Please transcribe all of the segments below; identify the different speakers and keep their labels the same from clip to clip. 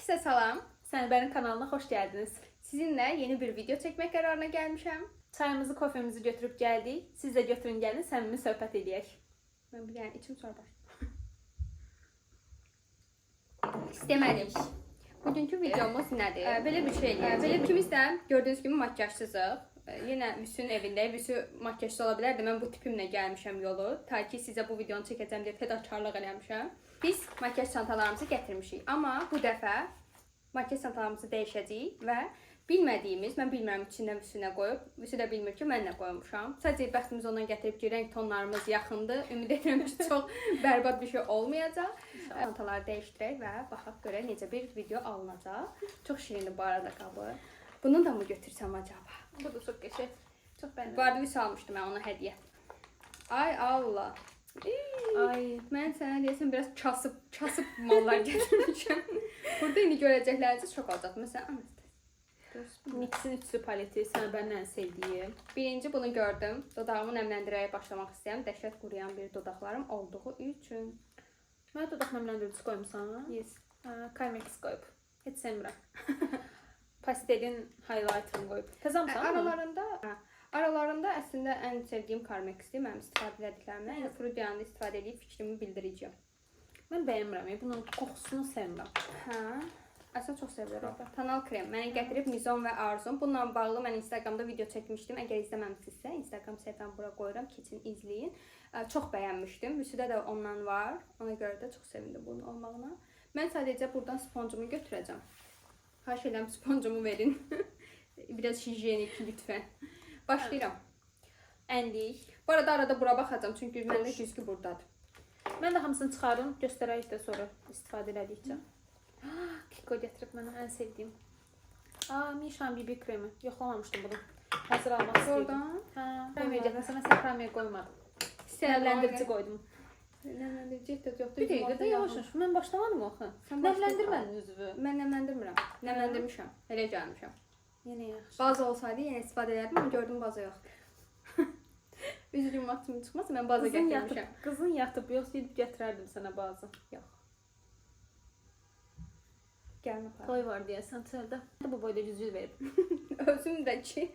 Speaker 1: Herkese salam.
Speaker 2: Sənbərin kanalına xoş gəldiniz.
Speaker 1: Sizinlə yeni bir video çəkmək qərarına gəlmişəm.
Speaker 2: Çayımızı, kofemizi götürüb gəldik. Siz də götürün gəlin, səmimi söhbət eləyək.
Speaker 1: Mən bir dənə içim sonra başlayım. İstəmədik. Bugünkü videomuz nədir? Belə bir şey eləyəcəyik. Belə ikimiz də gördüyünüz kimi makiyajsızıq. Yenə Vüsün evindəyik. Vüsü makiyajsız ola bilərdi. Mən bu tipimlə gəlmişəm yolu. Ta ki sizə bu videonu çəkəcəm deyə fədakarlıq eləmişəm. Biz makiyaj çantalarımızı gətirmişik. Amma bu dəfə makiyaj çantalarımızı dəyişəcəyik və bilmədiyimiz, mən bilmirəm içində Vüsü nə qoyub, Vüsü də bilmir ki, mən nə qoymuşam. Sadəcə bəxtimiz ondan gətirib ki, rəng tonlarımız yaxındır. Ümid edirəm ki, çox bərbad bir şey olmayacaq. Çantaları dəyişdirək və baxaq görək necə bir video alınacaq. Çox şirindir bu arada qabı. Bunu da mı götürsəm acaba?
Speaker 2: Bu da çox qəşəng. Çox bəyəndim.
Speaker 1: Bu arada Vüsü almışdı mən ona hədiyyə. Ay Allah.
Speaker 2: Ay,
Speaker 1: Mən sənə deyəsən biraz kasıb, kasıb mallar gətirmişəm. Burada indi görəcəkləriniz çox olacaq. Məsələn, Anastasia. Görürsünüz.
Speaker 2: NYX-in üçlü paleti Sənbərin ən sevdiyi.
Speaker 1: Birinci bunu gördüm. Dodağımı nəmləndirərək başlamaq istəyirəm. Dəhşət quruyan bir dodaqlarım olduğu üçün.
Speaker 2: Mənə dodaq nəmləndirici qoymusan?
Speaker 1: Yes.
Speaker 2: Hə, Carmex qoyub. Heç sevmirəm. Pastelin highlighterını qoyub. Təzə almısan bunu?
Speaker 1: Aralarında, hə, aralarında əslində ən sevdiyim Carmex-dir. Mənim istifadə etdiklərimdən. Yəni Frudianı istifadə edib fikrimi bildirəcəm.
Speaker 2: Mən bəyənmirəm. Bunun qoxusunu sevmirəm.
Speaker 1: Hə. Əslində çox sevirəm. Tonal krem. Mənə gətirib Mizon və Arzum. Bununla bağlı mən Instagramda video çəkmişdim. Əgər izləməmisinizsə, Instagram səhifəmi bura qoyuram, keçin izləyin. Çox bəyənmişdim. Vüsüdə də ondan var. Ona görə də çox sevindim bunun olmağına. Mən sadəcə buradan sponjumu götürəcəm. Xahiş edirəm sponjumu verin. Biraz gigiyenik lütfən. Başlayıram.
Speaker 2: Ənlik.
Speaker 1: Bu arada arada bura baxacağam çünki məndə güzgü burdadır.
Speaker 2: Mən də hamısını çıxarım, göstərək də sonra istifadə elədikcə. Kiko gətirib mənə ən sevdiyim. Aa, Mişan BB kremi. Yoxlamamışdım bunu. Hazır almaq istəyirdim.
Speaker 1: Oradan
Speaker 2: Hə, primer gətirməsə mən primer qoymadım. Nəmləndirici qoydum.
Speaker 1: Nəmləndirici ehtiyac yoxdur.
Speaker 2: Bir dəqiqə də yavaş yavaş. Mən başlamadım axı.
Speaker 1: Sən
Speaker 2: Nəmləndirmədin üzvü.
Speaker 1: Mən nəmləndirmirəm. Nəmləndirmişəm. Elə gəlmişəm.
Speaker 2: Yenə yaxşı.
Speaker 1: Baza olsaydı yenə istifadə edərdim, amma gördüm baza yoxdur. Üzr yumaq kimi çıxmasa mən baza
Speaker 2: Qızın yatıb,
Speaker 1: gətirmişəm.
Speaker 2: qızın yatıb, yoxsa gedib gətirərdim sənə bazı.
Speaker 1: Yox. Gəlmə apar.
Speaker 2: Toy var deyəsən çöldə. Bu boyda güzgü verib.
Speaker 1: Özüm də ki,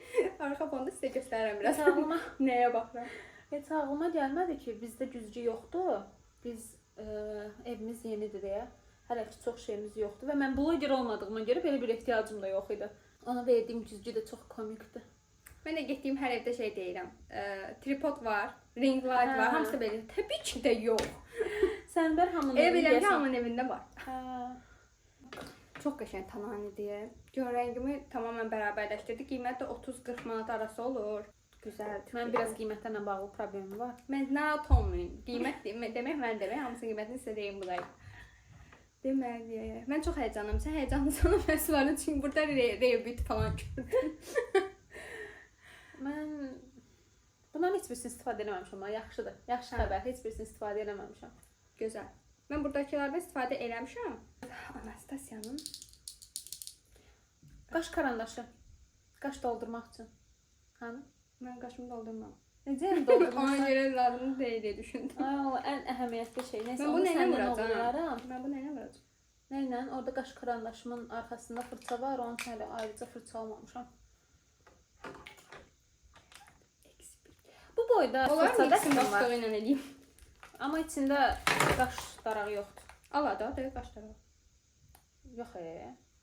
Speaker 1: arxa fonda sizə göstərirəm biraz.
Speaker 2: Heç ağlıma,
Speaker 1: Nəyə baxıram?
Speaker 2: heç ağlıma gəlmədi ki, bizdə güzgü yoxdur. Biz evimiz yenidir deyə hələ ki çox şeyimiz yoxdur və mən bloger olmadığıma görə belə bir ehtiyacım da yox idi. Ona verdiyim güzgü də çox komikdir.
Speaker 1: Mən də getdiyim hər evdə şey deyirəm. Tripod var, ring light var,
Speaker 2: Hə.
Speaker 1: hamısı belə. Təbii ki də yox.
Speaker 2: Sənbər hamının
Speaker 1: Elə bilirəm ki,
Speaker 2: deyəsən-
Speaker 1: hamının evində var.
Speaker 2: Hə.
Speaker 1: Çox qəşəng tananidir. Gör rəngimi tamamilə bərabərləşdirdi. Qiyməti də 30-40 manat arası olur. Gözəldir.
Speaker 2: Mən biraz qiymətlərlə bağlı problemim var.
Speaker 1: Mən narahat olmayın. Qiymət demək mən demək, hamısının qiymətini sizə deyim bu dəqiqə. Deməli, mən çox həyəcanlıyam. Sən həyəcanlısan o məhsulların çünki burada Rare falan gördüm.
Speaker 2: Mən bunların heç birisini istifadə eləməmişəm, amma yaxşıdır. Yaxşı
Speaker 1: Hə.
Speaker 2: xəbər, heç birisini istifadə eləməmişəm.
Speaker 1: Gözəl. Mən buradakılardan istifadə eləmişəm. Anastasiyanın
Speaker 2: Qaş karandaşı. Qaş doldurmaq üçün. Hanı?
Speaker 1: mən qaşımı doldurmam.
Speaker 2: Necə yəni
Speaker 1: Ona
Speaker 2: doldurmursan?
Speaker 1: görə lazım deyil deyə düşündüm.
Speaker 2: Ay Allah, ən əhəmiyyətli şey. Nəysə,
Speaker 1: Mən
Speaker 2: onu
Speaker 1: bunu nə ilə
Speaker 2: səndən
Speaker 1: vuracağam?
Speaker 2: oğurlaram.
Speaker 1: Mən bunu nə ilə vuracağam?
Speaker 2: Nə ilə? Orada qaş karandaşımın arxasında fırça var. Onun üçün hələ ayrıca fırça almamışam. Bu boyda
Speaker 1: Olar
Speaker 2: fırça
Speaker 1: mı ikisini
Speaker 2: dəstəm var.
Speaker 1: başlığı ilə eləyim?
Speaker 2: Amma içində qaş darağı yoxdur.
Speaker 1: Al da, dəqiq qaşları.
Speaker 2: Yox,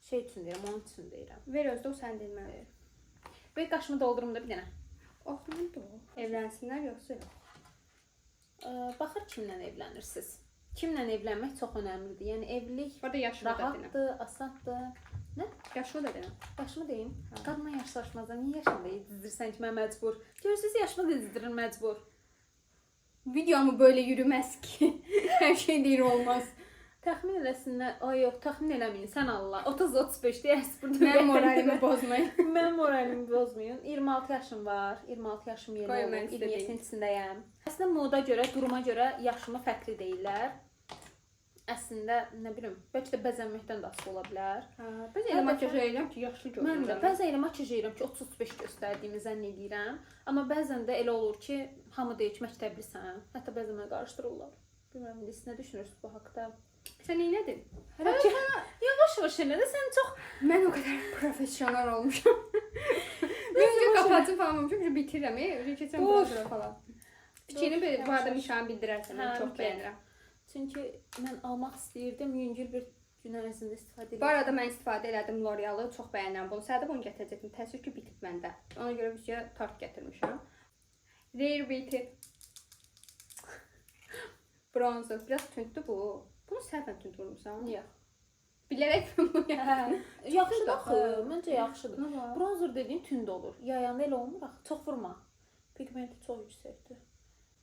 Speaker 2: şey üçün deyirəm, onun üçün deyirəm.
Speaker 1: Ver özdə o sən deyil mənə.
Speaker 2: Və qaşımı doldurum da bir dənə.
Speaker 1: Oxlandı o. Evlənsinlər yoxsa yox?
Speaker 2: Baxır kimlə evlənirsiniz. Kimlə evlənmək çox önəmlidir. Yəni evlilik
Speaker 1: Bu arada yaşlı da denə.
Speaker 2: rahatdır, asandır. Nə?
Speaker 1: Yaşlı da denə.
Speaker 2: Yaşımı deyim.
Speaker 1: Hə.
Speaker 2: Qadına yaşlaşmazlar. Niyə yaşını dizdirsən ki, mən məcbur? Görürsüz yaşımı dizdirir məcbur.
Speaker 1: Video mu böyle yürümez ki? Her şey deyir olmaz.
Speaker 2: Təxmin eləsinlər. Ay yox, təxmin eləməyin. Sən Allah. 30-35 deyərsiz burada.
Speaker 1: Mən moralimi bozmayın.
Speaker 2: Mən moralimi bozmayın. 26 yaşım var. 26 yaşım yeni
Speaker 1: Qoy mən
Speaker 2: olub.
Speaker 1: sizə deyim.
Speaker 2: 27-nin içindəyəm. Əslində moda görə, duruma görə yaşımı fərqli deyirlər. Əslində nə bilim, bəlkə də bəzənməkdən də asılı ola bilər.
Speaker 1: Hə, bəzən elə makiyaj eləyirəm ki, yaşlı
Speaker 2: Mən də
Speaker 1: görünürəm.
Speaker 2: bəzən elə makiyaj eləyirəm ki, 30-35 göstərdiyimi zənn eləyirəm. Amma bəzən də elə olur ki, hamı deyir ki, məktəblisən. Hətta bəzən mənə qarışdırırlar. Bilmirəm indi siz nə düşünürsünüz bu haqda?
Speaker 1: Sən neynədin?
Speaker 2: Hələ ki, yavaş-yavaş elə də sən çox
Speaker 1: Mən o qədər professional olmuşam. Mən öncə kapatım falan olmuşum, çünki bitirirəm. Öncə keçirəm
Speaker 2: Uf.
Speaker 1: bronzera falan. Fikrini bir, bu arada nişanı bildirərsən, mən
Speaker 2: Hə,
Speaker 1: çox
Speaker 2: mütləq.
Speaker 1: bəyənirəm.
Speaker 2: Çünki mən almaq istəyirdim, yüngül bir gün ərzində istifadə
Speaker 1: Bu arada mən istifadə elədim L'Oreal-ı, çox bəyənirəm bunu. Sədə bunu gətirəcəkdim. Təəssüf ki, bitib məndə. Ona görə bizə tart gətirmişəm. Rare Beauty bronzer. Biraz tündür bu. Bunu səhvən tünd vurmusan.
Speaker 2: Yox.
Speaker 1: Bilərək bunu yapdım.
Speaker 2: Hə, yaxşıdır axı, məncə yaxşıdır.
Speaker 1: Nə var?
Speaker 2: Bronzer dediyin tünd olur. Yayanda elə olmur axı. Çox vurma. Pigmenti çox yüksəkdir.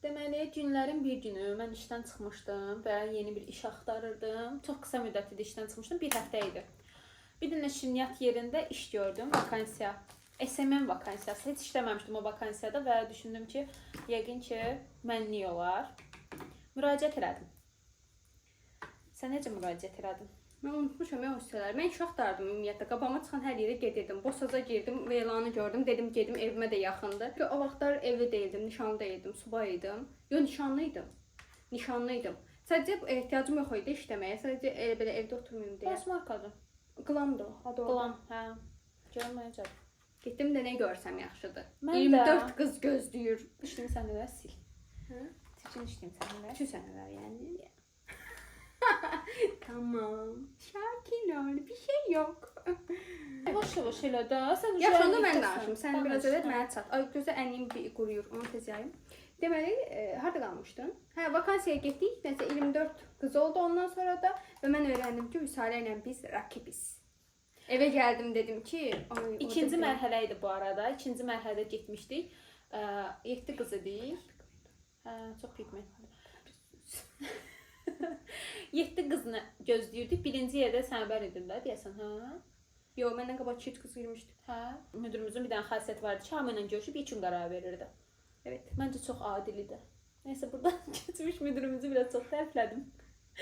Speaker 2: Deməli, günlərin bir günü mən işdən çıxmışdım və yeni bir iş axtarırdım. Çox qısa müddət idi işdən çıxmışdım, bir həftə idi. Bir dənə şirniyyat yerində iş gördüm, vakansiya. SMM vakansiyası. Heç işləməmişdim o vakansiyada və düşündüm ki, yəqin ki, mənlik olar. Müraciət elədim. Sən necə müraciət elədin?
Speaker 1: Mən unutmuşam ya o hissələri. Mən iş axtardım ümumiyyətlə. Qabağıma çıxan hər yerə gedirdim. Bosaza girdim, elanı gördüm. Dedim gedim, evimə də yaxındır. Çünki o vaxtlar evli deyildim, nişanlı deyildim, subay idim. Yo, nişanlı idim. Nişanlı idim. Sadəcə ehtiyacım yox idi işləməyə. Sadəcə elə belə evdə oturmayım deyə.
Speaker 2: Hansı markadır?
Speaker 1: Qlamdır o, adı orada.
Speaker 2: Qlam, hə. Görüm necədir.
Speaker 1: Getdim də nə görsəm yaxşıdır.
Speaker 2: Mən də-
Speaker 1: 24 qız gözləyir.
Speaker 2: İşləyim sən də sil.
Speaker 1: Hə?
Speaker 2: Seçin işləyim sən də.
Speaker 1: Bütün sənələr yəni. Tamam. Sakin ol. Bir şey yok.
Speaker 2: Yavaş yavaş elə də. Sən
Speaker 1: Yaxşı, onda
Speaker 2: uşağın
Speaker 1: mən
Speaker 2: itəsən.
Speaker 1: danışım. Sən
Speaker 2: Danış,
Speaker 1: biraz elə
Speaker 2: hə.
Speaker 1: mənə çat. Ay, gözə ənliyim bir quruyur. Onu tez yayım. Deməli, harda qalmışdın? Hə, vakansiyaya getdik. Nəsə 24 qız oldu ondan sonra da və mən öyrəndim ki, Vüsalə ilə biz rakibiz. Evə gəldim dedim ki, ay, orada
Speaker 2: İkinci
Speaker 1: bir-
Speaker 2: mərhələ idi bu arada. İkinci mərhələdə getmişdik. 7 qız idik. Hə, çox pigmentli. 7 qızını gözləyirdik. Birinci yerdə Səmbər idin də, deyəsən, hə?
Speaker 1: Yo, məndən qabaq 2 qız girmişdi.
Speaker 2: Hə. Müdürümüzün bir dənə xasiyyəti var idi ki, hamı ilə görüşüb yekun qərar verirdi.
Speaker 1: Evet.
Speaker 2: Məncə çox adil idi. Nəysə buradan keçmiş müdürümüzü biraz çox təriflədim.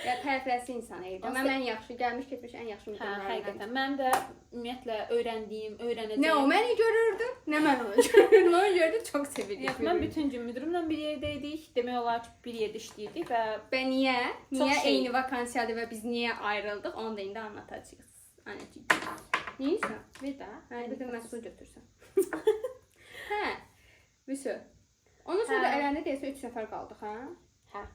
Speaker 1: Ya tərifləsi insan idi.
Speaker 2: Aslında-
Speaker 1: Mən ən yaxşı, gəlmiş keçmiş ən yaxşı
Speaker 2: Hə,
Speaker 1: müdürlərindən.
Speaker 2: həqiqətən. Mən də ümumiyyətlə öyrəndiyim, öyrənəcəyim.
Speaker 1: Nə o məni görürdü, nə mən onu görürdüm. Ona görə də çox sevirdik.
Speaker 2: Yox, mən bütün gün müdürümlə bir yerdə idik. Demək olar ki, bir yerdə işləyirdik və
Speaker 1: Və niyə?
Speaker 2: Çox
Speaker 1: Niyə
Speaker 2: şey.
Speaker 1: eyni vakansiyadır və biz niyə ayrıldıq? Onu da indi anlatacağıq. Anacığım. Neysə.
Speaker 2: bir də
Speaker 1: Hə, bir də mən su götürsəm. Hə. Vüsü. Ondan sonra da
Speaker 2: Hə.
Speaker 1: ələndə deyəsə 3 nəfər qaldıq, hə?
Speaker 2: Hə.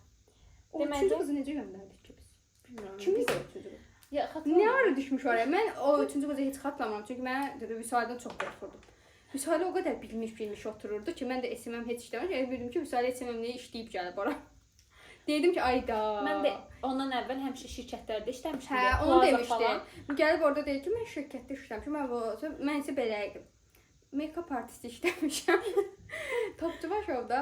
Speaker 1: O
Speaker 2: Deməli-
Speaker 1: üçüncü qızı necə göndərdik ki biz?
Speaker 2: Bilmirəm.
Speaker 1: Kim idi o üçüncü qız?
Speaker 2: Ya
Speaker 1: Nə
Speaker 2: xatırlamıram.
Speaker 1: ara düşmüş oraya? Mən o üçüncü qızı heç xatırlamıram. Çünki mən dedi Vüsaldən çox qorxurdum. Vüsalə o qədər bilmiş-bilmiş otururdu ki, mən də SMM heç işləmirəm. Elə bildim ki, Vüsalə SMM-lə işləyib gəlib ora. Deyirdim ki, ayda.
Speaker 2: Mən də ondan əvvəl həmişə şirkətlərdə işləmişdim.
Speaker 1: Hə,
Speaker 2: ya,
Speaker 1: onu
Speaker 2: Plaza
Speaker 1: demişdi.
Speaker 2: falan.
Speaker 1: Gəlib orada deyir ki, mən şirkətdə işləmişəm. Mən bu, mən isə belə idim. Make-up artisti işləmişəm. Topçubaşovda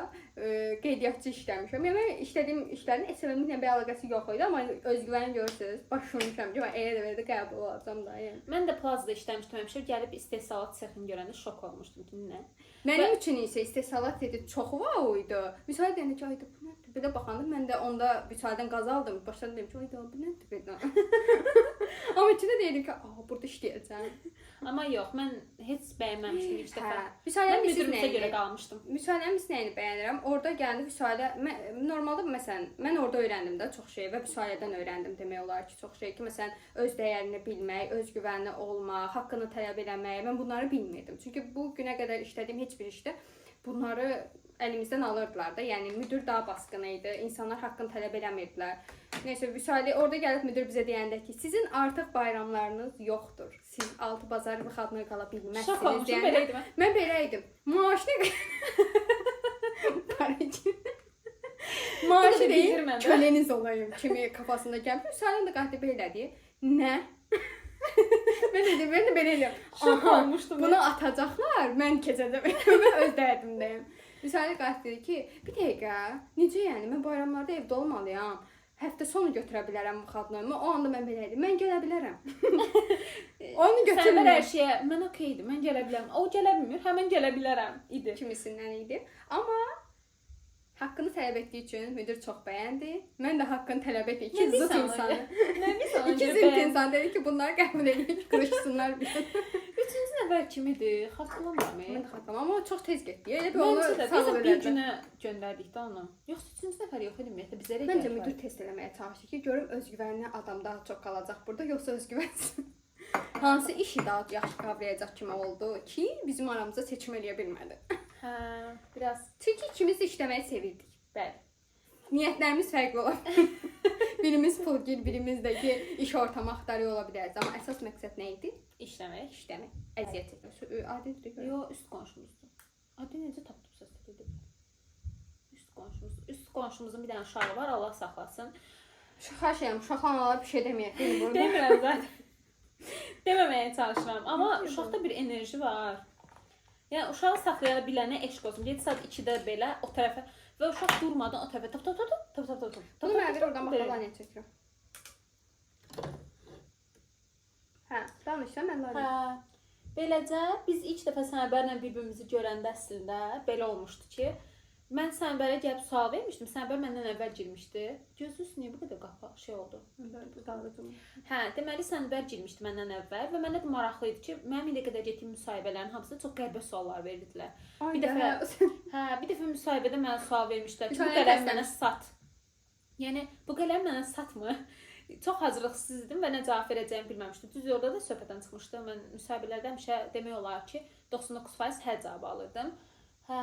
Speaker 1: qeydiyyatçı işləmişəm. Yəni mən işlədiyim işlərin SMM ilə bir əlaqəsi yox idi, amma özgüvəni görürsüz, başvurmuşam ki, mən elə də belə də qəbul olacam da, yəni.
Speaker 2: Mən də Plazada işləmişdim həmişə. Gəlib istehsalat sexini görəndə şok olmuşdum ki, nə?
Speaker 1: Mənim üçün isə istehsalat dedi çox vau idi. Vüsal deyəndə ki, ayda bu nədir? Belə baxanda mən də onda Vüsaldən qaz aldım. Başdan dedim ki, ayda bu nədir belə? Amma içində deyirdim ki, "A, burada işləyəcəm."
Speaker 2: Amma yox, mən heç bəyənməmişdim ilk dəfə.
Speaker 1: Hə.
Speaker 2: Mən
Speaker 1: Vüsalənin
Speaker 2: müdürümüzə görə qalmışdım.
Speaker 1: Vüsalənin biz nəyini bəyənirəm? Orada gəldi Vüsalə, mən, normalda məsələn, mən orada öyrəndim də çox şey və Vüsalədən öyrəndim demək olar ki, çox şey ki, məsələn, öz dəyərini bilmək, özgüvənli olmaq, haqqını tələb eləmək, mən bunları bilmirdim. Çünki bu günə qədər işlədiyim heç bir işdə bunları əlimizdən alırdılar da. Yəni müdür daha basqın idi. İnsanlar haqqını tələb eləmirdilər. Nəysə Vüsalə orada gəlib müdür bizə deyəndə ki, sizin artıq bayramlarınız yoxdur. Siz altı bazar vıxadnoy qala bilməzsiniz.
Speaker 2: Şok olmuşum,
Speaker 1: deyəndə-
Speaker 2: belə idim.
Speaker 1: Mən belə idim. Maaş nə qədər? Para üçün. Maaşı
Speaker 2: Bunu da
Speaker 1: deyil,
Speaker 2: bildirmədi.
Speaker 1: köleniz olayım kimi kafasında gəlmiş. Vüsalın da qayıtdı belə deyir. Nə? Mən dedim, mən də belə eləyirəm.
Speaker 2: Şok
Speaker 1: Aha,
Speaker 2: olmuşdum.
Speaker 1: Bunu atacaqlar, mən keçəcəm. Mən öz dərdimdəyim. Vüsalə qayıtdı dedi ki, bir dəqiqə, necə yəni mən bayramlarda evdə olmalıyam. Həftə sonu götürə bilərəm vıxadnoyumu. O anda mən belə idim. Mən gələ bilərəm. Onu
Speaker 2: Səmbər
Speaker 1: götürmür.
Speaker 2: hər şeyə mən okeydim, mən gələ bilərəm. O gələ bilmir, həmin gələ bilərəm idi.
Speaker 1: Kimisindən idi. Amma haqqını tələb etdiyi üçün müdür çox bəyəndi. Mən də haqqını tələb etdim. İki
Speaker 2: Nə
Speaker 1: zıt
Speaker 2: deyirsən
Speaker 1: insanı.
Speaker 2: Nə deyirsən?
Speaker 1: İki zıt insan dedi ki, bunları qəbul edək, qırışsınlar bir.
Speaker 2: Üçüncü nəfər kim idi? Xatırlamıram.
Speaker 1: Mən də xatırlamıram, amma o çox tez getdi. Elə bir onu
Speaker 2: Məncə də
Speaker 1: sağ
Speaker 2: biz bir
Speaker 1: elədi.
Speaker 2: günə göndərdik də onu. Yoxsa üçüncü nəfər yox idi ümumiyyətlə bizə elə
Speaker 1: Məncə
Speaker 2: gəldi.
Speaker 1: müdir test eləməyə çalışır ki, görüm özgüvənli adam daha çox qalacaq burada, yoxsa özgüvənsiz. Hansı işi daha yaxşı qavrayacaq kimi oldu ki, bizim aramızda seçim eləyə bilmədi.
Speaker 2: Hə, biraz
Speaker 1: Çünki ikimiz də işləməyi sevirdik.
Speaker 2: bəli.
Speaker 1: Niyyətlərimiz fərqli ola bilər. Birimiz pulgil, birimiz də ki, iş ortamı axtarıyor ola biləriz. Amma əsas məqsəd nə idi?
Speaker 2: İşləmək.
Speaker 1: İşləmək, əziyyət çəkmək. Adidir görə.
Speaker 2: Yo, üst qonşumuzdur. Adı necə tapdıbsa dedi. Üst qonşumuz. Üst qonşumuzun bir dənə uşağı var, Allah saxlasın.
Speaker 1: Xahiş edirəm, uşaqlar analar bir şey deməyək değil mi burada?
Speaker 2: Demirəm zaten. Deməməyə çalışıram, amma uşaqda bir enerji var. Yəni uşağı saxlaya bilənə eşq olsun. 7 saat 2-də belə o tərəfə və uşaq durmadan o tərəfə tap tap tap tap tap tap tap.
Speaker 1: Bunu mənə ver, oradan bax, niyə çəkirəm. Hə, danış da mən
Speaker 2: Hə. Beləcə biz ilk dəfə Sənəbərlə bir-birimizi görəndə əslində belə olmuşdu ki, mən Sənəbərə gəlib sual vermişdim. Sənəbər məndən əvvəl girmişdi. Gözünüz niyə bu qədər qapa şey oldu?
Speaker 1: Dalğıcım.
Speaker 2: Hə, deməli Sənəbər girmişdi məndən əvvəl və mənə də maraqlı idi ki, mənim indiyə qədər getdiyim müsahibələrin hamısında çox qəribə suallar verirdilər.
Speaker 1: Ay
Speaker 2: Bir dəfə-
Speaker 1: hə.
Speaker 2: Hə, bir dəfə müsahibədə mənə sual vermişdilər ki, bu
Speaker 1: Müsahibəyə
Speaker 2: qələmi mənə
Speaker 1: dəstəm.
Speaker 2: sat. Yəni bu qələmi mənə satmı? Çox hazırlıqsız idim və nə cavab verəcəyimi bilməmişdim. Düz orada da söhbətdən çıxmışdı. Mən müsahibələrdə həmişə demək olar ki, 99% hə cavabı alırdım. Hə,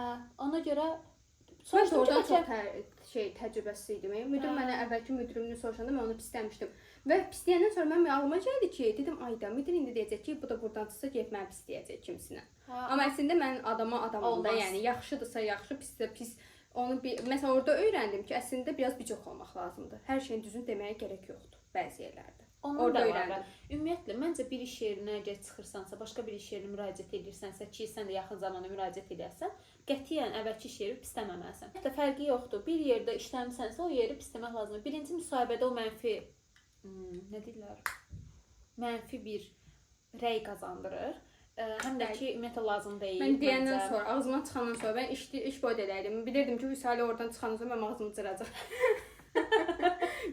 Speaker 2: ona görə
Speaker 1: Mən
Speaker 2: soruşdum ki,
Speaker 1: oradan
Speaker 2: bəlkə
Speaker 1: çox təcrübəsiz idim. Müdür
Speaker 2: Hə.
Speaker 1: mənə əvvəlki müdürümünü soruşanda mən onu pisləmişdim. Və pisləyəndən sonra mənim ağlıma gəldi ki, dedim ayda müdür indi deyəcək ki, bu da burdan çıxsa gedib məni pisləyəcək kimsinə.
Speaker 2: Hə,
Speaker 1: Amma əslində mən adama adamam da,
Speaker 2: Olmaz.
Speaker 1: yəni yaxşıdırsa yaxşı, pissə pis. Onu bir məsələn orada öyrəndim ki, əslində biraz bicox olmaq lazımdır. Hər şeyin düzünü deməyə gərək yoxdur bəzi yerlərdə.
Speaker 2: Onun
Speaker 1: Orada
Speaker 2: da var.
Speaker 1: öyrəndim.
Speaker 2: Ümumiyyətlə məncə bir iş yerinə əgər çıxırsansa, başqa bir iş yerinə müraciət edirsənsə ki, sən də yaxın zamanda müraciət edərsən, qətiyyən əvvəlki iş yeri pisləməməlisən. Hətta fərqi yoxdur. Bir yerdə işləmisənsə, o yeri pisləmək lazımdır. Birinci müsahibədə o mənfi nə deyirlər? Mənfi bir rəy qazandırır. Həm də ki, ümumiyyətlə lazım deyil.
Speaker 1: Mən deyəndən
Speaker 2: məncə.
Speaker 1: sonra, ağzımdan çıxandan sonra mən iş boyu da eləyirdim. Bilirdim ki, Vüsalə oradan çıxandan sonra mənim ağzımı cıracaq.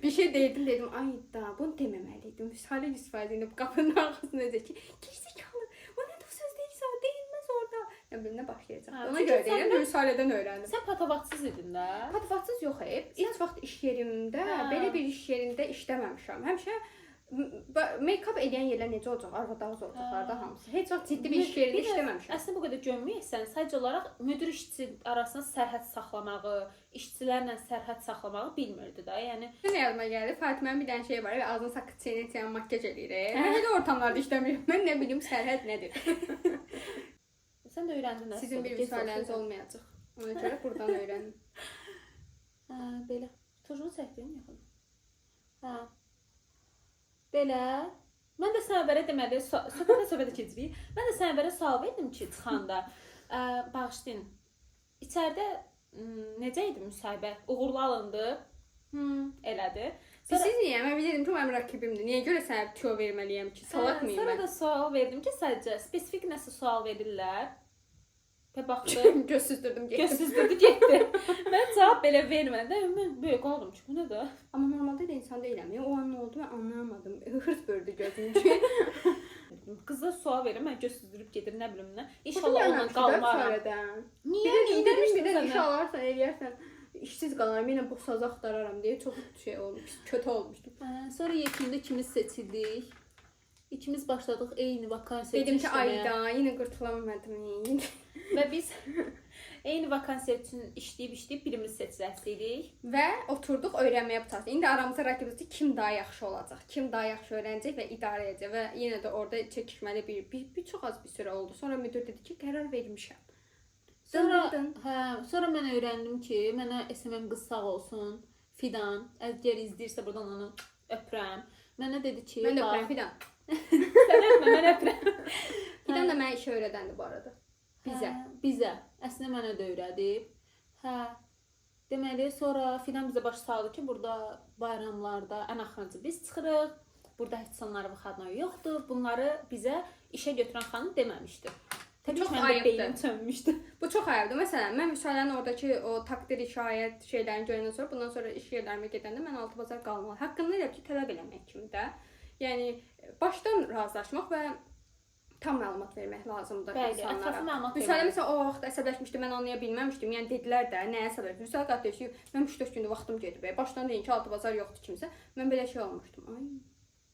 Speaker 1: Bir şey deyirdim, dedim, ay da, bunu deməməli idim. Vüsalə 100% indi bu qapının arxasında deyəcək ki, gerizekalı, o nə də söz deyirsən, deyilməz orada. Nə bilim nə başlayacaq.
Speaker 2: Hə,
Speaker 1: Ona
Speaker 2: çünki
Speaker 1: görə
Speaker 2: sən
Speaker 1: deyirəm, Vüsalədən öyrəndim.
Speaker 2: Sən patavatsız idin də.
Speaker 1: Patavatsız yox, heç vaxt iş yerimdə,
Speaker 2: Hə.
Speaker 1: belə bir iş yerində işləməmişəm. Həmişə make-up eləyən yerlər necə olacaq? Arvad ağız olacaqlar da
Speaker 2: Hə.
Speaker 1: hamısı. Heç vaxt ciddi bir iş yerində
Speaker 2: Bir də
Speaker 1: işləməmişəm.
Speaker 2: Əslində bu qədər gömməyəsən, sadəcə olaraq müdir işçi arasında sərhəd saxlamağı, işçilərlə sərhəd saxlamağı bilmirdi də. Yəni
Speaker 1: Nə yadıma gəldi? Fatimənin bir dənə şeyi var və ağzına sakız çeynə-çeynə makyaj eləyir. Mən elə ortamlarda işləmirəm. Mən nə bilim sərhəd nədir?
Speaker 2: sən də öyrəndin əslində.
Speaker 1: Sizin bir
Speaker 2: Gec
Speaker 1: müsaləniz
Speaker 2: olsa da.
Speaker 1: olmayacaq. Ona görə burdan öyrənin.
Speaker 2: Hə, belə. Tujunu çəkdin yoxsa? Hə. Belə. Mən də Sənəbərə deməli söhbətə keçirik. Mən də Sənəbərə sual verdim ki, çıxanda, bağışlayın. İçəridə necə idi müsahibə? Uğurlu alındı. Elədi. Sonra
Speaker 1: Siz niyə? Mən bilirdim ki, o mənim rəqibimdir. Niyə görə sənə tüyo verməliyəm ki? Salaq mıyım
Speaker 2: Sonra
Speaker 1: mən?
Speaker 2: da sual verdim ki, sadəcə spesifik nəsə sual verirlər. Və baxdı,
Speaker 1: Göz süzdürdüm getdim.
Speaker 2: göz süzdürdü getdi. Mən cavab belə vermədim. Mən böyük qaldım ki, bu nədir?
Speaker 1: Amma normalda da insan deyiləm. Yəni, o an nə oldu mən anlayamadım. Hırs bördü gözümü ki.
Speaker 2: Qıza sual verir, mən göz süzdürüb gedir, nə bilim nə. İnşallah
Speaker 1: Xoşum
Speaker 2: onunla
Speaker 1: gəlməmişdi də
Speaker 2: qalmaram.
Speaker 1: Vüsalədən.
Speaker 2: Niyə?
Speaker 1: Bir də dedim, bir də
Speaker 2: sənə?
Speaker 1: iş alarsan, eləyərsən, işsiz qalaram, yenə bu sazı axtararam deyə çox şey olmuş, kötü olmuşdum.
Speaker 2: Hə, sonra yekunda ikimiz seçildik. İkimiz başladıq eyni vakansiya
Speaker 1: Dedim
Speaker 2: üçün
Speaker 1: ki,
Speaker 2: işləməyə.
Speaker 1: ayda, yenə qırtıla bilmədim.
Speaker 2: Və biz eyni vakansiya üçün işləyib birimiz seçiləsiydik.
Speaker 1: Və oturduq öyrənməyə bu tərəfdə. İndi aramızda rəqibimiz kim daha yaxşı olacaq, kim daha yaxşı öyrənəcək və idarə edəcək və yenə də orada çəkişməli bir çox az bir sürə oldu. Sonra müdür dedi ki, qərar vermişəm.
Speaker 2: Sonra
Speaker 1: Dın dın dın.
Speaker 2: hə, sonra mən öyrəndim ki, mənə SMM qız sağ olsun, Fidan, əgər izləyirsə burdan onu öpürəm. Mənə dedi ki,
Speaker 1: Mən də
Speaker 2: bax,
Speaker 1: öpürəm Fidan.
Speaker 2: Sən öpmə, mən öpürəm.
Speaker 1: Fidan da mənə işə öyrədəndi bu arada. Bizə.
Speaker 2: Hə, bizə. Əslində mənə də öyrədib. Hə. Deməli, sonra Fidan bizə baş saldı ki, burada bayramlarda ən axırıncı biz çıxırıq. Burada heç sonları vıxadnoy yoxdur. Bunları bizə işə götürən xanım deməmişdi. Təbii
Speaker 1: Çox
Speaker 2: ki, mənim də
Speaker 1: ayıbdır.
Speaker 2: beynim sönmüşdü.
Speaker 1: Bu çox ayıbdır. Məsələn, mən Vüsalənin oradakı o takdir şikayət şeylərini görəndən sonra, bundan sonra iş yerlərimə gedəndə mən altı bazar qalmalı. Haqqında elə ki, tələb eləmək kimi də. Yəni başdan razılaşmaq və Tam məlumat vermək lazımdır
Speaker 2: Bəli,
Speaker 1: insanlara.
Speaker 2: ətraflı məlumat
Speaker 1: Vüsalə
Speaker 2: vermək.
Speaker 1: məsələn o vaxt əsəbləşmişdi, mən anlaya bilməmişdim. Yəni dedilər də nəyə səbəb? Vüsal qat deyir ki, mənim 3-4 gündür vaxtım gedib. Başdan deyin ki, altı bazar yoxdur kimsə. Mən belə şey olmuşdum. Ay,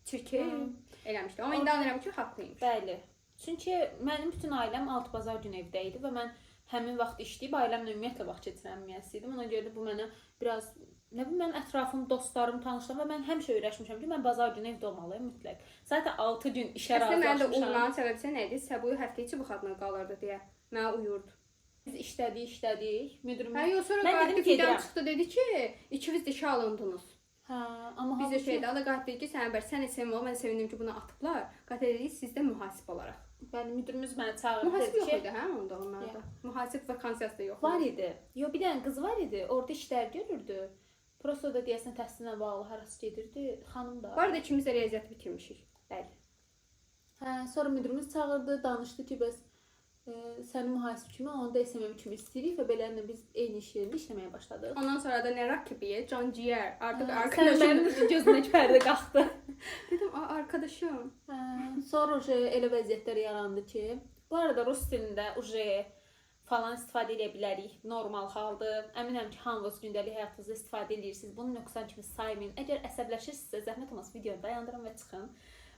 Speaker 1: çirkin eləmişdim. Amma indi anlayıram ki, haqlıymış.
Speaker 2: Bəli. Çünki mənim bütün ailəm altı bazar günü evdə idi və mən həmin vaxt işləyib ailəmlə ümumiyyətlə vaxt keçirməməyəsiydim. Ona görə də bu mənə biraz nə bilim mənim ətrafım, dostlarım, tanışlarım və mən həmişə öyrəşmişəm ki, mən bazar günü evdə olmalıyam mütləq. Zaten 6 gün işə
Speaker 1: Əslində mənə də
Speaker 2: razılaşmışam.
Speaker 1: uyumağın səbəbi nə idi? Səbuyu həftə içi bu xadına qalırdı deyə. Mənə uyurdu.
Speaker 2: Biz işlədik, işlədik. Müdürümüz
Speaker 1: Hə, yox, sonra
Speaker 2: Mən dedim
Speaker 1: qayıtdı, Fidan
Speaker 2: gedirəm.
Speaker 1: çıxdı dedi ki, ikiniz də işə alındınız.
Speaker 2: Hə, amma
Speaker 1: Biz də
Speaker 2: halbuki-
Speaker 1: şeydə, o da qayıtdı dedi ki, sən bər, sən sevin ol, mən sevindim ki, bunu atıblar. Qayıtdı dedi, sizdə mühasib olaraq.
Speaker 2: Bəli, müdürümüz məni çağırdı
Speaker 1: Mühasib
Speaker 2: dedi
Speaker 1: yox
Speaker 2: ki,
Speaker 1: idi hə onda onlarda. Mühasib vakansiyası da yox.
Speaker 2: var idi. Yo, bir dənə qız var idi. Orada işlər görürdü. Prosto da deyəsən təhsillə bağlı harası gedirdi. Xanım da.
Speaker 1: Var da ikimiz də riyaziyyat bitirmişik.
Speaker 2: Bəli. Hə, sonra müdürümüz çağırdı, danışdı ki, bəs səni mühasib kimi, onu da SMM kimi istəyirik və beləliklə biz eyni iş yerində işləməyə başladıq.
Speaker 1: Ondan sonra da nə rakibiyə, can ciyər, artıq
Speaker 2: Hə, sən
Speaker 1: arkadaşım.
Speaker 2: mənim üçün gözündəki pərdə qalxdı.
Speaker 1: Dedim, "A, arkadaşım."
Speaker 2: Hə, sonra uje elə vəziyyətlər yarandı ki, bu arada rus dilində uje falan istifadə edə bilərik. Normal haldır. Əminəm ki, hamınız gündəlik həyatınızda istifadə edirsiniz. Bunu nöqsan kimi saymayın. Əgər əsəbləşirsinizsə, zəhmət olmasa videonu dayandırın və çıxın.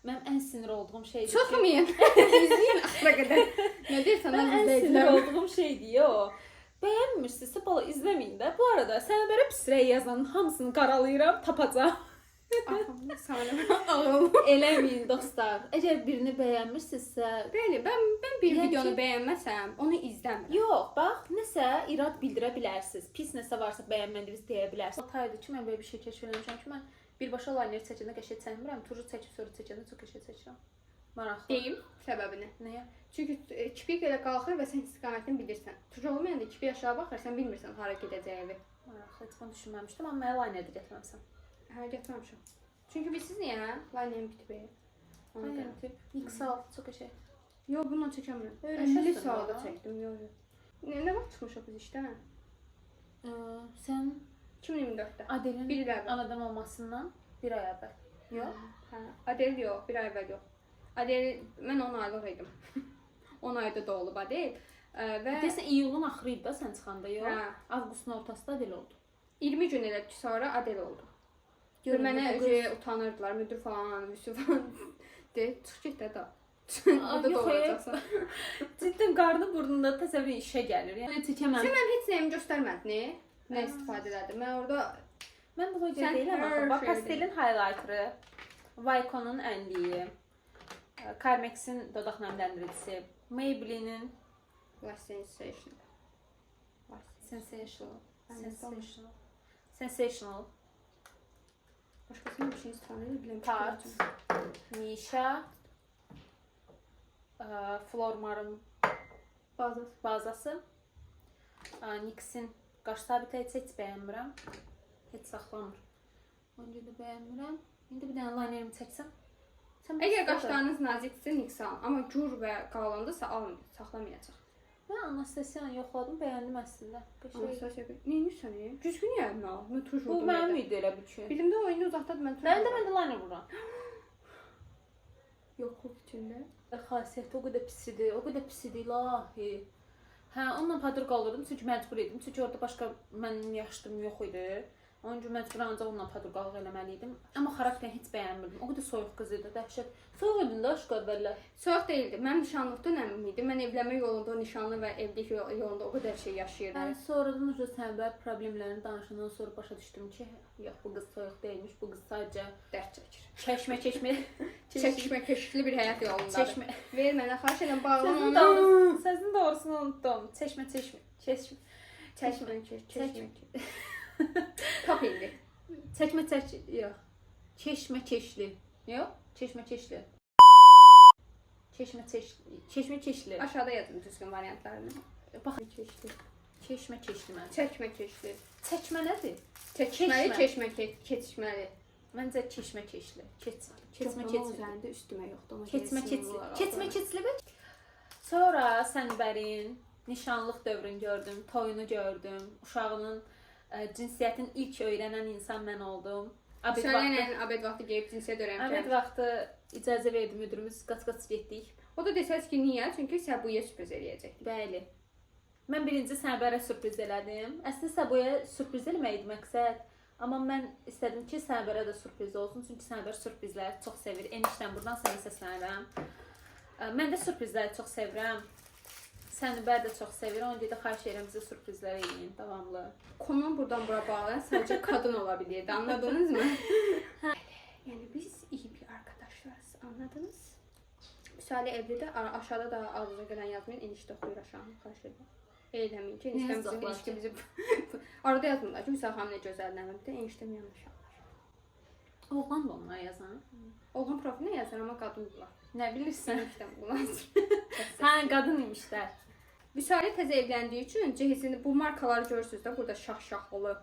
Speaker 2: Mənim ən sinir olduğum şeydir ki,
Speaker 1: Çıxmayın. İzləyin axıra qədər. Nə deyirsən
Speaker 2: Mən
Speaker 1: lan
Speaker 2: ən sinir
Speaker 1: izləyicilər?
Speaker 2: olduğum şeydir o. Bəyənmirsinizsə bala izləməyin də. Bu arada sənə belə pis rəy yazanın hamısını qaralayıram, tapacağam.
Speaker 1: Sana ağıl.
Speaker 2: Eləməyin dostlar. Əgər birini bəyənmirsinizsə,
Speaker 1: Bəli, mən bir
Speaker 2: Yəni
Speaker 1: videonu
Speaker 2: ki-
Speaker 1: bəyənməsəm, onu izləmirəm.
Speaker 2: yox, bax, nəsə irad bildirə bilərsiniz. Pis nəsə varsa bəyənmədiyinizi deyə bilərsiniz. 6 aydır ki, mən belə bir şey kəşf eləmişəm ki, mən birbaşa liner çəkəndə qəşəng çəkmirəm, turu çəkib sonra çəkəndə çox qəşəng çəkirəm. Maraqlı.
Speaker 1: Deyim səbəbini.
Speaker 2: Nəyə?
Speaker 1: Çünki kipik elə qalxır və sən istiqamətini bilirsən. Tuş olmayanda kipik aşağı baxır, sən bilmirsən hara gedəcəyini.
Speaker 2: Maraqlı, heç bunu düşünməmişdim, amma mənə liner də gətirməmisən.
Speaker 1: Hə, gətirməmişəm. Çünki bilirsiz niyə? Linerim bitib. Ona görə.
Speaker 2: Aynen, tip. Nixal, çox qəşəng.
Speaker 1: Yox, bununla çəkəmirəm.
Speaker 2: Öyrəşirsən
Speaker 1: 50 saata
Speaker 2: daha.
Speaker 1: çəkdim, yox, yox. Nə vaxt çıxmışıq biz işdən?
Speaker 2: Sən
Speaker 1: 2024-də.
Speaker 2: Adelin
Speaker 1: Bir il əvvəl.
Speaker 2: anadan olmasından bir ay əvvəl. Yox.
Speaker 1: Hə, Adel yox, bir ay əvvəl yox. Adel, mən 10 aylıq idim. 10 ayda doğulub Adel. Və
Speaker 2: Deyəsən iyulun axırı idi da sən çıxanda, yox?
Speaker 1: Hə.
Speaker 2: Avqustun ortasında Adel oldu.
Speaker 1: 20 gün elə ki, sonra Adel oldu. Və
Speaker 2: Görün,
Speaker 1: mənə
Speaker 2: bu qız-
Speaker 1: şey, utanırdılar, müdür falan, Yusuf falan. De, çıx get də da.
Speaker 2: Aa,
Speaker 1: Burada
Speaker 2: yox,
Speaker 1: doğuracaqsan.
Speaker 2: Cidden qarnı burnunda təsəvvür işə gəlir. Yəni çəkəməm.
Speaker 1: Sən mənim heç nəyimi göstərmədin, nə istifadə elədim. Mən orada
Speaker 2: Mən bloger
Speaker 1: Sən
Speaker 2: deyiləm axı.
Speaker 1: hər
Speaker 2: Bax,
Speaker 1: şeyi
Speaker 2: pastelin highlighterı, Wyconun ənliyi, Carmex'in dodaq nəmləndiricisi, Maybelline-in
Speaker 1: Last Sensation.
Speaker 2: Sensational,
Speaker 1: Mən
Speaker 2: Sensational, Sensational,
Speaker 1: Başqasının bir şey istifadə edə bilmirəm.
Speaker 2: Tarte, Misha, Flormar'ın
Speaker 1: Bazı.
Speaker 2: bazası, NYX-in qaş sabitləyici heç bəyənmirəm. Heç saxlamır. Ona görə də bəyənmirəm. İndi bir dənə linerimi çəksəm. Sən
Speaker 1: Əgər
Speaker 2: bəs-
Speaker 1: qaşlarınız nazikdirsə NYX alın, amma gür və qalındırsa almayın, saxlamayacaq.
Speaker 2: Mən Anastasiyanı yoxladım, bəyəndim əslində. Qəşəng.
Speaker 1: Anastasiya, nə edirsən? Güzgü niyə əlinə al? Mən tuş
Speaker 2: Bu
Speaker 1: vurdum.
Speaker 2: mənim
Speaker 1: evdə.
Speaker 2: idi elə bil ki.
Speaker 1: Bilimdə o indi uzaqdadır, mən tuş.
Speaker 2: Mənim də mən də liner vururam.
Speaker 1: Yoxluq içində.
Speaker 2: Xasiyyəti o qədər pis idi, o qədər pis idi ilahi. Hə, onunla podruqa olurdum çünki məcbur idim. Çünki orada başqa mənim yaşıdım yox idi. Onun üçün məcbur ancaq onunla podruqalıq eləməli idim. Amma xarakterini heç bəyənmirdim. O qədər soyuq qız idi, dəhşət. Soyuq idin də aşk əvvəllər.
Speaker 1: Soyuq deyildi. Mənim nişanlıq dönəmim idi. Mən evlənmə yolunda, o nişanlı və evlilik yolunda o qədər şey yaşayırdım.
Speaker 2: Mən sonradan uca sənbər problemlərini danışandan sonra başa düşdüm ki, yox bu qız soyuq deyilmiş, bu qız sadəcə
Speaker 1: Dərd çəkir.
Speaker 2: çəkmə çəkmə
Speaker 1: Çəkişmə, keşikli bir həyat yolundadır.
Speaker 2: çəkmə.
Speaker 1: Ver mənə, xahiş edirəm, bağlama
Speaker 2: Sözün
Speaker 1: onu.
Speaker 2: doğrusu, sözün doğrusunu unutdum. Çəkmə çəkmə çəkmə
Speaker 1: Çəkmə, çəkmə. Tap indi.
Speaker 2: çəkmə çək yox. Çeşmə keşli. Yox, çeşmə keşli. Çeşmə çeşli, çeşmə keşli.
Speaker 1: Aşağıda yazın düzgün variantlarını.
Speaker 2: Bax,
Speaker 1: Keşli.
Speaker 2: çeşmə keşli mən.
Speaker 1: Çəkmə keşli.
Speaker 2: Çəkmə nədir?
Speaker 1: Çəkişməli,
Speaker 2: Keşmə.
Speaker 1: keşmə, keçişməli.
Speaker 2: Məncə çeşmə keşli. Keç, keçmə
Speaker 1: Yox,
Speaker 2: keçli.
Speaker 1: onun üzərində üstümə yoxdur. Ona görə
Speaker 2: Keçmə
Speaker 1: sinirli
Speaker 2: keçli.
Speaker 1: olaraq
Speaker 2: Keçmə
Speaker 1: alıram.
Speaker 2: keçli və sonra Sənbərin nişanlıq dövrünü gördüm, toyunu gördüm, uşağının cinsiyyətin ilk öyrənən insan mən oldum. Abed
Speaker 1: Söylə
Speaker 2: vaxtı,
Speaker 1: nə abed vaxtı geyib cinsiyyət
Speaker 2: abed
Speaker 1: öyrənmişəm.
Speaker 2: vaxtı İcazə verdi müdürümüz, qaç-qaç getdik.
Speaker 1: O da desəz ki, niyə? Çünki Səbuya sürpriz eləyəcək.
Speaker 2: Bəli. Mən birinci Səbəra sürpriz elədim. Əslində Səbuya sürpriz eləmək idi məqsəd. Amma mən istədim ki, Səbərə də sürpriz olsun. Çünki Səbər sürprizləri çox sevir. Enişdən burdan sənə səslənirəm. Mən də sürprizləri çox sevirəm. Sənubər də çox sevir. Ona görə də xahiş edirəm bizə sürprizlər eləyin davamlı.
Speaker 1: Konunu buradan bura bağlayan sadəcə qadın ola bilirdi. Anladınız mı? Yəni biz iyi bir arkadaşlarız. Anladınız? Müsalə evlidir. Aşağıda da ağzınıza gələn yazmayın. Enişdə oxuyur aşağını. Xahiş edirəm. Eləməyin ki, eniştəm bizim
Speaker 2: yazacaqlar
Speaker 1: ilişkimizi... Arada yazmırlar ki, Müsalə xanım nə gözəl nə bir də eniştəm yanlış anlar.
Speaker 2: Oğlan da onlar yazan.
Speaker 1: Oğlan profilinə yazır, amma qadındırlar.
Speaker 2: Nə bilirsən?
Speaker 1: Eniştəm bunu yazır.
Speaker 2: Hə, qadın imişlər.
Speaker 1: Vüsalə təzə evləndiyi üçün cehizini bu markaları görürsüz də burada şax-şaxlı.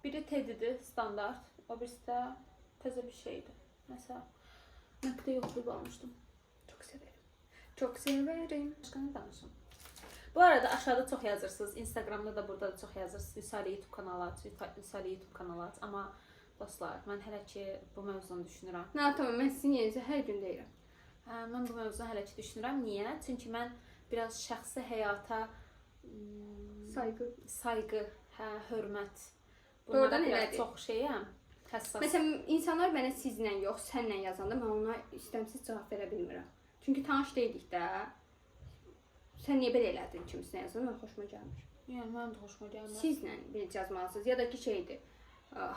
Speaker 2: Biri Teddy'dir, standart. O birisi də təzə bir şeydir. Məsələn, məktəbdə yoxlayıb almışdım.
Speaker 1: Çox severim. Çox severim.
Speaker 2: Başqa nə danışım? Bu arada aşağıda çox yazırsınız. Instagramda da burada da çox yazırsınız. Vüsalə YouTube kanalı aç, Vüsalə YouTube kanalı aç. Amma dostlar, mən hələ ki bu mövzunu düşünürəm.
Speaker 1: Nə tamam, mən sizin yerinizə hər gün deyirəm.
Speaker 2: Hə, mən bu mövzunu hələ ki düşünürəm. Niyə? Çünki mən biraz şəxsi həyata
Speaker 1: Sayğı.
Speaker 2: sayğı, hə, hörmət.
Speaker 1: Doğrudan
Speaker 2: Bunlara biraz
Speaker 1: elədir.
Speaker 2: çox şeyəm, həssas.
Speaker 1: Məsələn, insanlar mənə sizlə yox, sənlə yazanda mən ona istəmsiz cavab verə bilmirəm. Çünki tanış deyilik də. Sən niyə belə elədin kimisinə yazanda mən xoşuma gəlmir.
Speaker 2: Yəni mənim də xoşuma gəlmir.
Speaker 1: Sizlə bir yazmalısınız ya da ki şeydir.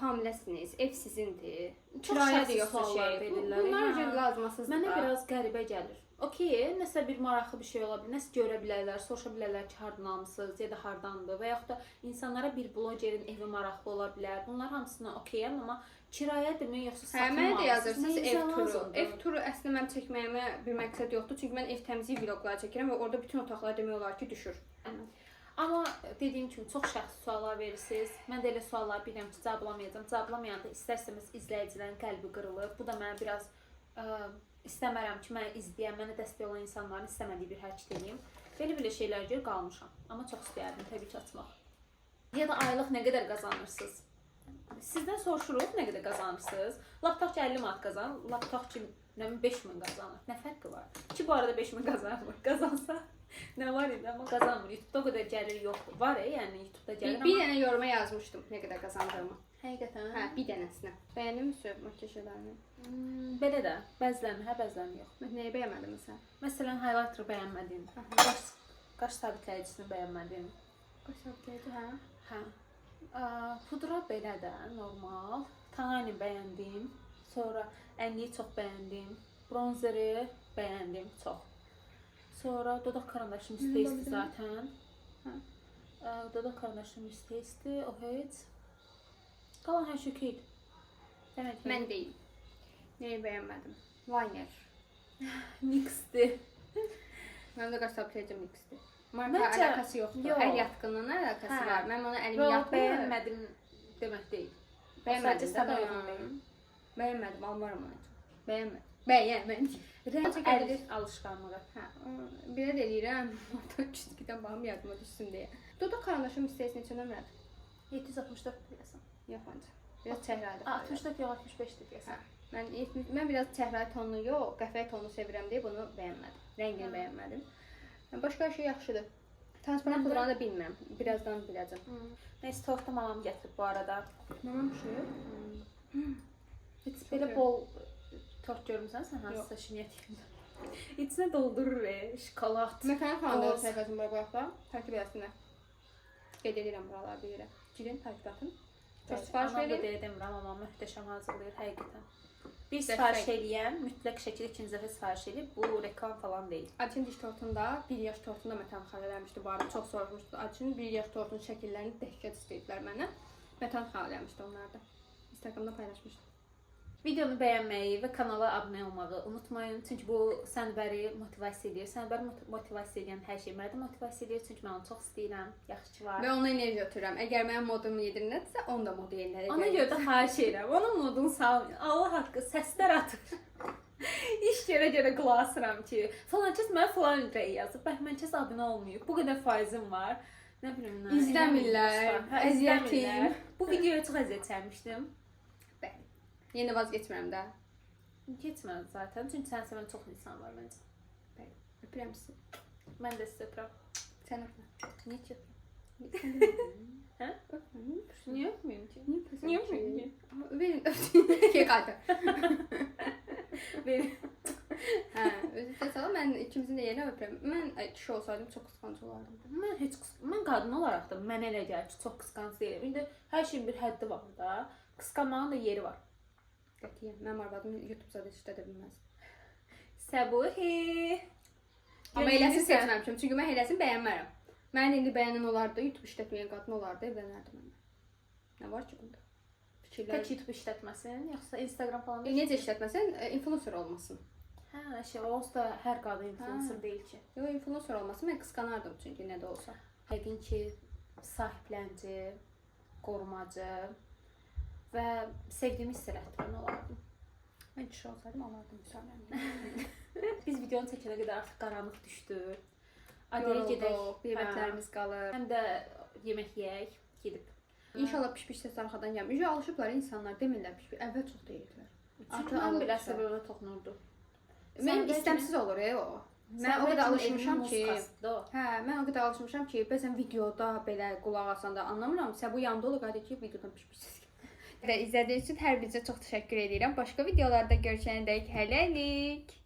Speaker 1: Hamiləsiniz, ev sizindir.
Speaker 2: Çox
Speaker 1: Kirayədir
Speaker 2: şəxsi
Speaker 1: yoxsa
Speaker 2: suallar
Speaker 1: şey.
Speaker 2: verirlər,
Speaker 1: Bunlar
Speaker 2: hə.
Speaker 1: üçün lazımasızdır.
Speaker 2: Mənə
Speaker 1: da.
Speaker 2: biraz qəribə gəlir. Okey, nəsə bir maraqlı bir şey ola bilər, nəsə görə bilərlər, soruşa bilərlər ki, hardan almısınız ya da hardandır və yaxud da insanlara bir blogerin evi maraqlı ola bilər. Bunlar hamısına okeyəm, amma kirayədirmi yoxsa
Speaker 1: Hə,
Speaker 2: satın
Speaker 1: mənə də
Speaker 2: almısınız?
Speaker 1: yazırsınız
Speaker 2: Nəyinizə
Speaker 1: ev turu.
Speaker 2: lazımdır?
Speaker 1: Ev turu əslində mənim çəkməyimə bir məqsəd yoxdur. Çünki mən ev təmizliyi vloqları çəkirəm və orada bütün otaqlar demək olar ki, düşür.
Speaker 2: Amma dediyim kimi çox şəxsi suallar verirsiniz. Mən də elə suallar bilirəm ki, cavablamayacağam. Cavablamayanda istər-istəməz izləyicilərin qəlbi qırılır. Bu da mənə biraz istəmərəm ki, məni izləyən, mənə dəstək olan insanların istəmədiyi bir hərəkət eləyim. Belə-belə şeylərə görə qalmışam. Amma çox istəyərdim təbii ki, açmaq. Ya da aylıq nə qədər qazanırsınız? Sizdən soruşuruq nə qədər qazanırsınız? Lap tutaq ki 50 manat qazan, lap tutaq ki nə bilim 5000 qazanır. Nə fərqi var? Ki bu arada 5000 qazanmır. Qazansa nə var idi amma qazanmır. YouTube-da o qədər gəlir yoxdur. Var, yəni YouTube-da gəlir
Speaker 1: Bir
Speaker 2: amma
Speaker 1: dənə yoruma yazmışdım nə qədər qazandığımı.
Speaker 2: həqiqətən
Speaker 1: Hə, bir dənəsinə. Bəyəndinmi makyaj şeylərini?
Speaker 2: Belə də bəzilərini hə, bəzilərini yox.
Speaker 1: Mən nəyi bəyənmədim məsələn?
Speaker 2: Məsələn, highlighter bəyənmədim.
Speaker 1: Aha.
Speaker 2: Qaş sabitləyicisini bəyənmədim.
Speaker 1: Qaş sabitləyici, hə?
Speaker 2: Hə. Pudra belə də normal. Tonalini bəyəndim. Sonra ənliyi çox bəyəndim. Bronzeri bəyəndim çox. Sonra dodaq karandaşım üstə zaten.
Speaker 1: Hə.
Speaker 2: Dodaq karandaşım üstə isti, o heç. Qalan hər şey okey idi. Demək ki,
Speaker 1: Mən deyim. Nəyi bəyənmədim? Liner.
Speaker 2: mixdi.
Speaker 1: Mənim də qaş sabitləyici miksdir. Marka
Speaker 2: Məncə-
Speaker 1: əlaqəsi yoxdur.
Speaker 2: Yox.
Speaker 1: Əl yatqınlığına əlaqəsi
Speaker 2: Hə.
Speaker 1: var. Mənim ona əlim
Speaker 2: Yox,
Speaker 1: yatmır.
Speaker 2: bəyənmədim demək deyil.
Speaker 1: Bəyənmədim
Speaker 2: Sadəcə
Speaker 1: də,
Speaker 2: sənə
Speaker 1: da.
Speaker 2: uyğun deyil.
Speaker 1: Bəyənmədim, almaram onu. Bəyənmədim. Bəyənmədim.
Speaker 2: Rəng
Speaker 1: Çəkə
Speaker 2: əl
Speaker 1: bilir.
Speaker 2: alışqanlığı.
Speaker 1: Hə, belə də eləyirəm. Orada küsküdən baxım yadıma düşsün deyə. Dodaq karandaşım hissəsi neçə nömrədir?
Speaker 2: 764 deyəsən.
Speaker 1: Yox ancaq. Biraz çəhrayı.
Speaker 2: 64 yox, 65-dir deyəsən.
Speaker 1: Hə. Mən biraz çəhrayı tonlu yox, qəhvəyi tonlu sevirəm deyə bunu bəyənmədim. Rəngini
Speaker 2: Hə.
Speaker 1: bəyənmədim. Başqa hər şey yaxşıdır. Transparent
Speaker 2: Mən də-
Speaker 1: pudranı da bilmirəm. Birazdan biləcəm.
Speaker 2: Neysə, tortu mamam gətirib bu arada.
Speaker 1: Mamam şey.
Speaker 2: Heç
Speaker 1: Çox
Speaker 2: belə
Speaker 1: iyi.
Speaker 2: bol tort görmüsən sən hansısa şiniyyət yerində. İçinə doldurur şokolad.
Speaker 1: Məkan xanım
Speaker 2: Qoz.
Speaker 1: səhifəsini bura qoyaq da, takip eləsinlər. Qeyd edirəm buraları bir yerə. Girin, takip atın. Çox sifariş
Speaker 2: Anam da
Speaker 1: verin.
Speaker 2: deyə demirəm, amma möhtəşəm hazırlayır həqiqətən. Bir
Speaker 1: Dəstək.
Speaker 2: sifariş eləyən mütləq şəkildə ikinci dəfə sifariş eləyib. Bu reklam falan deyil.
Speaker 1: Ayçin diş tortunda, bir yaş tortunda Mətan xala eləmişdi bu arada. Çox soruşmuşdu. Ayçin bir yaş tortunun şəkillərini dəhşət istəyirdilər məndən. Mətan xala eləmişdi onları da. Instagramda paylaşmışdı.
Speaker 2: Videonu bəyənməyi və kanala abunə olmağı unutmayın. Çünki bu Sənbəri motivasiya edir. Sənbəri motivasiya edən hər şey məni də motivasiya edir. Çünki mən onu çox istəyirəm. Yaxşı ki var.
Speaker 1: Və ona enerji ötürürəm. Əgər mənim modumu yedirəndirsə, onu da modu yeniləyəcək.
Speaker 2: Ona görə də xahiş edirəm. Onun modunu salmayın. Allah haqqı səslər atır. İş görə görə qulaq asıram ki, falan kəs mənə falan rəy yazıb, bəhmən kəs abunə olmayıb. Bu qədər faizim var. Nə bilim nə.
Speaker 1: İzləmirlər,
Speaker 2: Hə,
Speaker 1: əziyyətim.
Speaker 2: izləmirlər. Bu videoya çox əziyyət çəkmişdim.
Speaker 1: Bəli. Yenə vazgeçmirəm də.
Speaker 2: Keçmə zaten. Çünki səni sevən çox insan var məncə.
Speaker 1: Bəli. Öpürəm sizi.
Speaker 2: Mən də sizi öpürəm.
Speaker 1: Sən öpmə.
Speaker 2: Niyə ki?
Speaker 1: Sən də öpmə.
Speaker 2: Hə?
Speaker 1: Öpmə. Niyə öpürsən?
Speaker 2: Niyə öpməyim ki?
Speaker 1: Niyə öpürsən?
Speaker 2: Niyə öpməyim ki?
Speaker 1: Amma verin öpsün. Ki qayıtır.
Speaker 2: Verin.
Speaker 1: Hə, özü də sağ ol. Mən ikimizin də yerinə öpürəm. Mən kişi olsaydım çox qısqanc olardım.
Speaker 2: Mən heç mən qadın olaraq da mənə elə gəlir ki, çox qısqanc deyiləm. İndi hər şeyin bir həddi var da. Qısqanmağın da yeri var.
Speaker 1: Qətiyyən. Mənim arvadım YouTube zad işlədə bilməz.
Speaker 2: Səbuhi.
Speaker 1: Amma eləsini seçməmişəm. Çünki mən eləsini bəyənmərəm. Mən indi bəyənən olardı, YouTube işlətməyən qadın olardı, evlənərdim mənlə. Nə var ki bunda? Fikirlər.
Speaker 2: Tək YouTube işlətməsin, yoxsa Instagram falan.
Speaker 1: Necə işlətməsən, influencer olmasın.
Speaker 2: Hə, şey, onsuz da hər qadın influencer
Speaker 1: Hə.
Speaker 2: deyil ki.
Speaker 1: Yox, influencer olmasın, mən qısqanardım çünki nə də olsa.
Speaker 2: Yəqin ki, sahiblənci, qorumacı və sevdiyimi hiss elətdirən olardım.
Speaker 1: Mən kişi olsaydım alardım müsaadəni.
Speaker 2: Biz videonu çəkənə qədər artıq qaranlıq düşdü. Adeyə gedək.
Speaker 1: Yorulduk, yeməklərimiz qalır.
Speaker 2: Hə, həm də yemək yeyək, gedib.
Speaker 1: İnşallah piş-piş səs arxadan gəlmir. Ücə alışıblar insanlar, demirlər piş-piş. Əvvəl çox deyirdilər.
Speaker 2: Çünki mən belə səbəbə toxunurdu.
Speaker 1: Mənim
Speaker 2: Sən
Speaker 1: istəmsiz olur o. Mən o qədər alışmışam ki, hə, mən o qədər alışmışam ki, bəzən videoda belə qulaq asanda anlamıram. Səbu yanında olur, qayıdır ki, videodan piş-piş səs gəlir. Və izlədiyiniz üçün hər birinizə çox təşəkkür edirəm. Başqa videolarda görüşənədək hələlik.